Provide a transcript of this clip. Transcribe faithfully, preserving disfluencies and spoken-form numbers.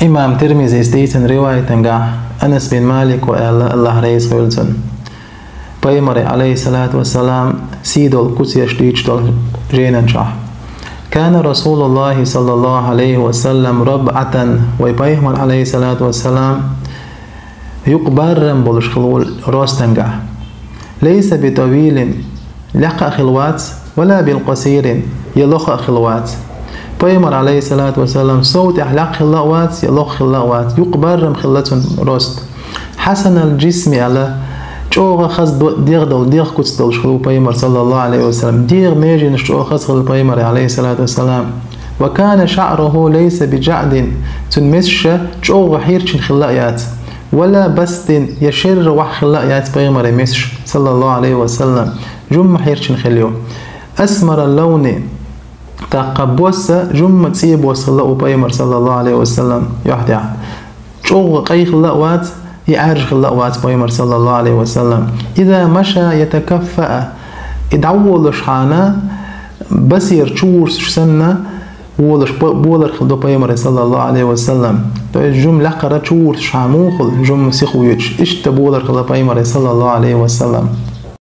Имам Тирмизис дийцина риваятангахь Анас бин Малико аьлла, Аллахь реза хуьлда цунна, Пайхамаре, Ӏалайхиссалату вассалам, сий долу куцаш дуьйцуш долу жайнан чохь: «Кана Расулуллахи саллаллаху Ӏалайхи ва саллам рабъатан», вай Пайхамар, Ӏалайхиссалату вассалам, юкъ баррам болуш хилла ву ростангахь. «Лайса би тавилин», лекха а хилла вац, «ва ла би къасирин», я лоха а хилла вац. Пайхамар, Ӏалайхиссалату вассалам, сов тӀехь лекха хилла а вац, я лоха хилла а вац, юкъ баррам хилла цуьнан рост. «Хьасанал джисми», аьлла, чӀогӀа хаза до-, дегӀ долу, дегӀ куц долуш хилла ву Пайхамар, саллаллаху Ӏалайхи ва саллам. ДегӀан меженаш чӀогӀа хаза хилла Пайхамаран, Ӏалайхиссалату вассалам. «Ва кана шаъруху лайса би джаӀдин», цуьнан месаш чӀогӀа хьирчина хилла а яц. «Ва ла бастин», я шерра ваьхьа хилла а яц Пайхамаран месаш, саллаллаху Ӏалайхи ва саллам. Жумма хьирчина хилла ю. «Асмарал лавни», тӀаккха бос а жумма цӀен бос хилла ву Пайхамар, саллаллаху Ӏалайхи ва саллам, юьхь тӀехь. ЧӀогӀа къай хилла а вац, и Ӏаьржа хилла а вац Пайхамар, саллаллаху Ӏалайхи ва саллам. «Иза маша ятакаффа», и дӀаволалуш хьана, басера чу вурсуш санна, волуш бо-, болар хилла ду Пайхамаран, саллаллаху Ӏалайхи ва саллам. То есть жума лакхара чу вурсуш хьана муха хилла, жума сиха воьдуш, иштта болар хилла Пайхамаран, саллаллаху Ӏалайхи ва саллам.